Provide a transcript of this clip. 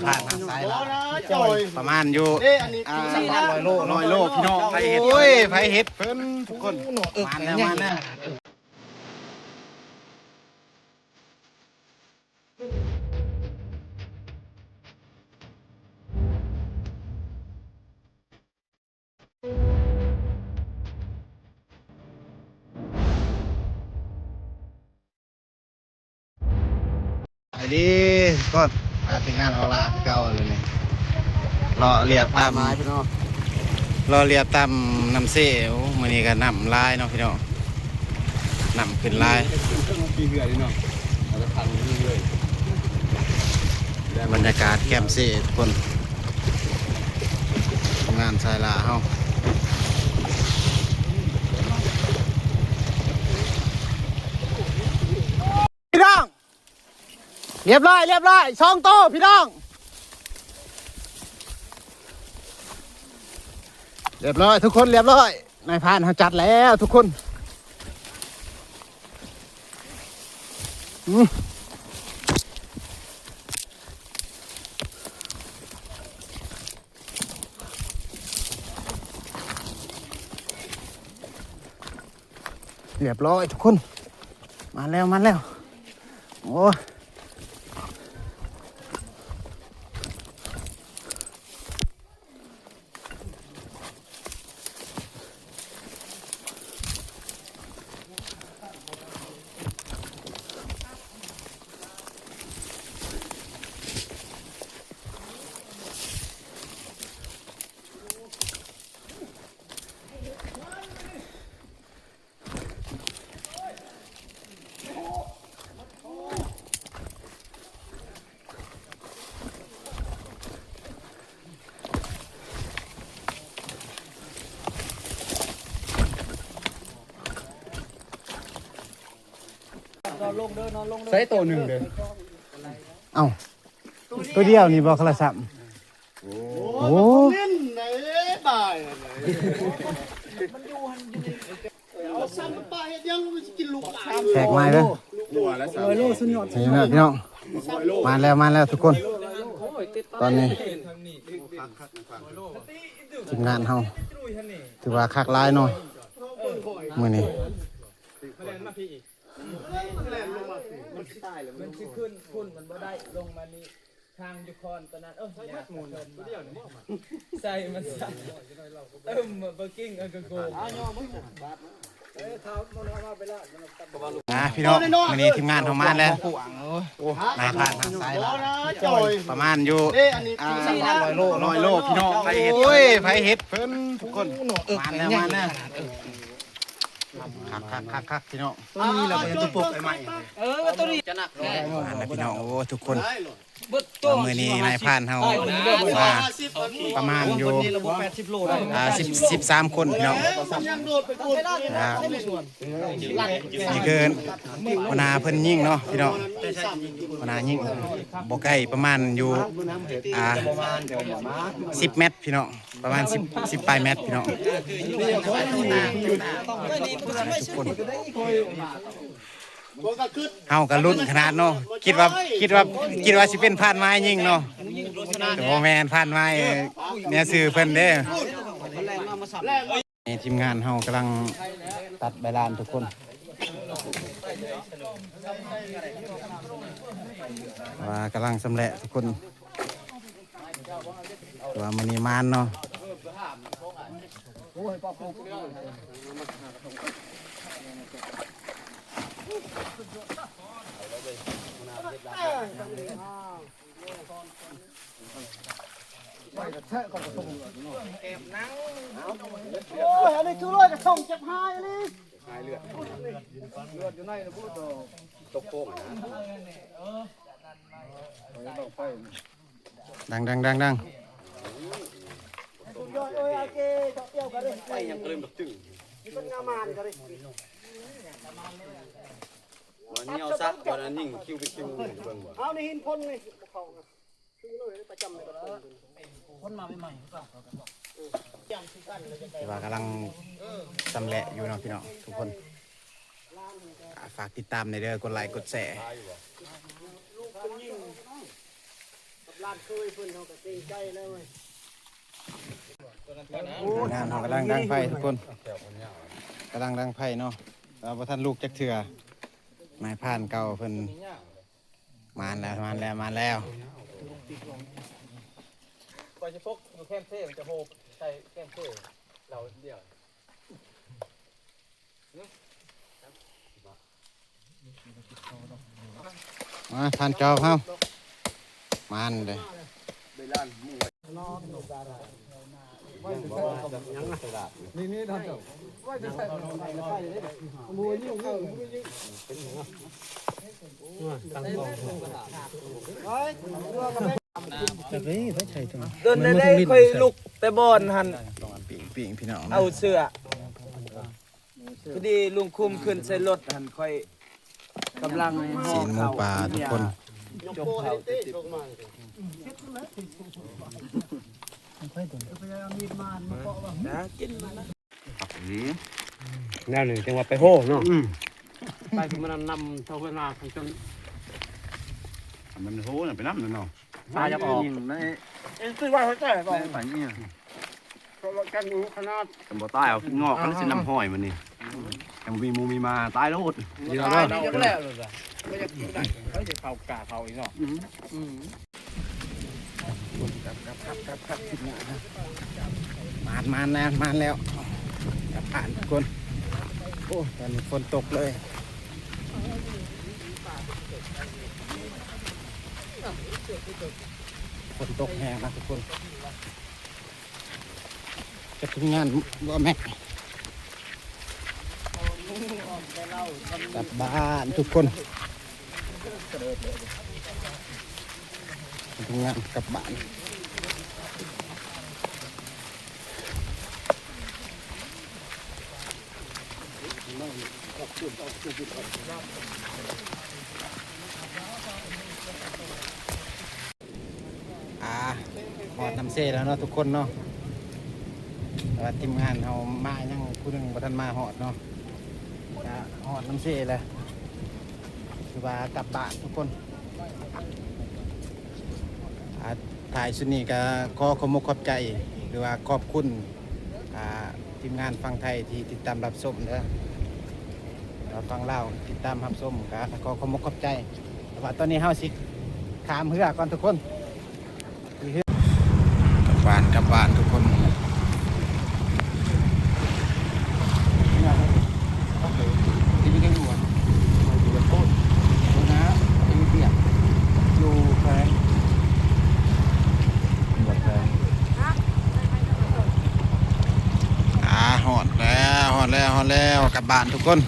ຜ່ານທາງສາຍລາວ ປະມານຢູ່ ເດ້ ອັນນີ້ ອ່າ ຮ້ອຍໂລ ຮ້ອຍໂລ ພີ່ນ້ອງ ໃຜເຮັດ ໂອ້ຍ ໃຜເຮັດເພິ່ນທຸກຄົນ ມາແລ້ວ ມາແລ້ວ. ສະບາຍດີທຸກຄົນ ມາເຮັດງານອອກລ່າຄືເກົ່າເລີຍນີ້ ເລາະລຽບຕາມ ເລາະລຽບຕາມນ້ຳເຊ. ໂອ້ ມື້ນີ້ກໍນ້ຳຫຼາຍເນາະພີ່ນ້ອງ ນ້ຳຂຶ້ນຫຼາຍ. ບັນຍາກາດແຄມເຊທຸກຄົນ ງານສາຍລ່າເຮົາ. ພີ່ນ້ອງ ລຽບຮ້ອຍ ລຽບຮ້ອຍ ສອງໂຕພີ່ນ້ອງ ລຽບຮ້ອຍທຸກຄົນ ລຽບຮ້ອຍ. ນາຍພານເຮົາຈັດແລ້ວທຸກຄົນ ອືມ ລຽບຮ້ອຍທຸກຄົນ ມາແລ້ວ ມາແລ້ວ ໂອ້. ໃສ່ໂຕໜຶ່ງເດີ ເອົ້າ ໂຕດຽວນີ້ບໍ່ ຄົນລະຊ້ຳ. ໂອ້ ໂອ້ ມັນເນັ້ນເດ້ ບ່າຍ ມັນຢູ່ຫັ້ນຢູ່ນີ້ ເອົາຊ້ຳປາເຮັດຫຍັງ ມັນຊິກິນລູກຫຼາຍ ແຂກໃໝ່ເດີ ຮ້ອຍໂລ ສຸດຍອດ ນີ້ນະພີ່ນ້ອງ ມາແລ້ວ ມາແລ້ວທຸກຄົນ ຕອນນີ້ທີມງານເຮົາ ຖືວ່າຄັກຫຼາຍເນາະ ມື້ນີ້. ມັນຊິຂຶ້ນພຸ້ນ ມັນບໍ່ໄດ້ລົງມານີ້ ທາງຢູ່ຄອນຕອນນັ້ນ ເອີ ໃສ່ໝົດໝູນ ໃສ່ມັນ ເອີ ບໍ່ກິ້ງ ເອີ ກະໂກ ອ່າ ພີ່ນ້ອງ ມື້ນີ້ທີມງານເຮົາມາແລ້ວ ນາຍພານທາງຊ້າຍ ປະມານຢູ່ ອ່າ ຮ້ອຍໂລ ຮ້ອຍໂລ ພີ່ນ້ອງ ໃຜເຮັດ ໂອ້ຍ ໃຜເຮັດເພິ່ນທຸກຄົນ ມາແລ້ວ ມາແລ້ວ. ຄັກໆໆໆ ພີ່ນ້ອງ ໂຕນີ້ລະ ເປັນໂຕປົກໃໝ່ ເອີ ໂຕນີ້ຈະໜັກແທ້ ອັນນັ້ນພີ່ນ້ອງ ໂອ້ ທຸກຄົນ ມື້ນີ້ນາຍພານເຮົາມາປະມານຢູ່ ອ່າ ສິບ ສິບສາມຄົນ ພີ່ນ້ອງ ອ່າ ນີ້ຄືຫົວໜ້າເພິ່ນຍິງເນາະ ພີ່ນ້ອງ ຫົວໜ້າຍິງ ບໍ່ໄກ ປະມານຢູ່ ອ່າ ສິບແມັດ ພີ່ນ້ອງ. ປະມານສິບ ສິບປາຍແມັດ ພີ່ນ້ອງ ທຸກຄົນ ເຮົາກະລຸ້ນຂະໜາດເນາະ ຄິດວ່າ ຄິດວ່າ ຄິດວ່າຊິເປັນພານໄມ້ຍິງເນາະ ແຕ່ບໍ່ແມ່ນ ພານໄມ້ ແນວຊື່ເພິ່ນເດ້. ນີ້ທີມງານເຮົາກຳລັງຕັດໃບລານທຸກຄົນ ວ່າກຳລັງຊຳແຫຼະທຸກຄົນ. ແຕ່ວ່າມື້ນີ້ໝານເນາະ ໂອ້ຍ ອັນນີ້ຄືລອຍກະທົງ ເຈັບຫາຍອີ່ຫຼີ ຫາຍເລືອດ ເລືອດຢູ່ໃນລະບຸ ຕົກໂຄ້ງນະ. ດັງໆໆໆ ໄປຍັງກະລຶມດອກຈຶ່ງ ມີຄົນງາມມານກະເດ້ ວ່າໜຽວຊະ ວ່ານັ້ນຍິງຄິວເປັນຄິວ ເບິ່ງວ່າ ເອົາໃນຫີນພົນນີ້ ບໍ່ເຂົ້າ ຄືເລີຍ ປະຈຳໃນກະຄົນ ຄົນມາໃໝ່ໆ ຄືເກົ່າ ວ່າກຳລັງຊຳແຫຼະຢູ່ເນາະ ພີ່ນ້ອງທຸກຄົນ. ອ່າ ຝາກຕິດຕາມແດ່ເດີ ກົດໄລກົດແຊ. ຫຼານເຄີຍເພິ່ນ ເຮົາກໍເກງໃຈແລ້ວເວີຍ. ງານເຮົາກຳລັງດັງໄຟທຸກຄົນ ກຳລັງດັງໄຟເນາະ ເຮົາບໍ່ທັນລຸກຈັກເທື່ອ. ນາຍພານເກົ່າເພິ່ນ ມາແລ້ວ ມາແລ້ວ ມາແລ້ວ. ຂ້ອຍຊິປົກຢູ່ແຄມເຊ ມັນຈະໂຮບໃສ່ແຄມເຊເຮົາດຽວ. ມາ ທ່ານເຈົ້າເຮົາ ມາເດ້. ດົນແລ້ວ ຂ້ອຍລຸກແຕ່ບ່ອນຫັ້ນ ປີ້ງໆ ພີ່ນ້ອງ ເອົາເສື້ອ. ພໍດີລຸງຄຸມຂຶ້ນໃສ່ລົດຫັ້ນ ຂ້ອຍກຳລັງຫໍ່ເຂົ້າກິນຢາ ຈົກເຂົ້າ. ນະ ກິນມັນນະ ແນວນີ້ຈັ່ງວ່າໄປໂຮເນາະ. ອືມ ໄປຄືມັນນຳເທົ່າເວລາຄັນຈົນ ມັນໂຮນະ ໄປນຳເນາະ. ຕາຢາກອອກ ເອີ ຄືວ່າເຂົາເຈົ້າໄປອີ່ຫຍັງ ເພາະວ່າກັນຢູ່ຂະໜາດ ຄັນບໍ່ຕາຍເອົາກິນງອກ ອັນນີ້ຊິນຳຫ້ອຍມັນນີ້ ຍັງມີໝູມີໝາຕາຍໂລດ. ຕາຍນີ້ກໍແລ້ວໂລດ ບໍ່ຢາກກິນໄດ້ ເຂົາຊິເຜົາກາເຜົາອີກເນາະ. ອືມ ມານ ມານແລ້ວ ມານແລ້ວ ກັບບ້ານທຸກຄົນ. ໂອ້ ຕອນນີ້ຝົນຕົກເລີຍ. ຝົນຕົກແຮງນະທຸກຄົນ ກັບທີມງານບໍ່ແມັກ ກັບບ້ານທຸກຄົນ ທີມງານກັບບ້ານ. ອ່າ ຮອດນ້ຳເຊແລ້ວເນາະທຸກຄົນເນາະ ແຕ່ວ່າທີມງານເຮົາມາຍັງຜູ້ໜຶ່ງບໍ່ທັນມາຮອດເນາະ. ກະຮອດນ້ຳເຊແລ້ວ ຄືວ່າກັບບ້ານທຸກຄົນ. ອ່າ ທ້າຍສຸດນີ້ກະຂໍຂອບມົກຂອບໃຈ ຫຼືວ່າຂອບຄຸນ ອ່າ ທີມງານຝັ່ງໄທທີ່ຕິດຕາມຮັບຊົມເດີ ແລະຝັ່ງລາວຕິດຕາມຮັບຊົມ ກະຂໍຂອບມົກຂອບໃຈ. ແຕ່ວ່າຕອນນີ້ເຮົາຊິຂ້າມເຮືອກ່ອນທຸກຄົນ. ກັບບ້ານ ກັບບ້ານທຸກຄົນ. ອ່າ ຮອດແລ້ວ ຮອດແລ້ວ ຮອດແລ້ວ ກັບບ້ານທຸກຄົນ.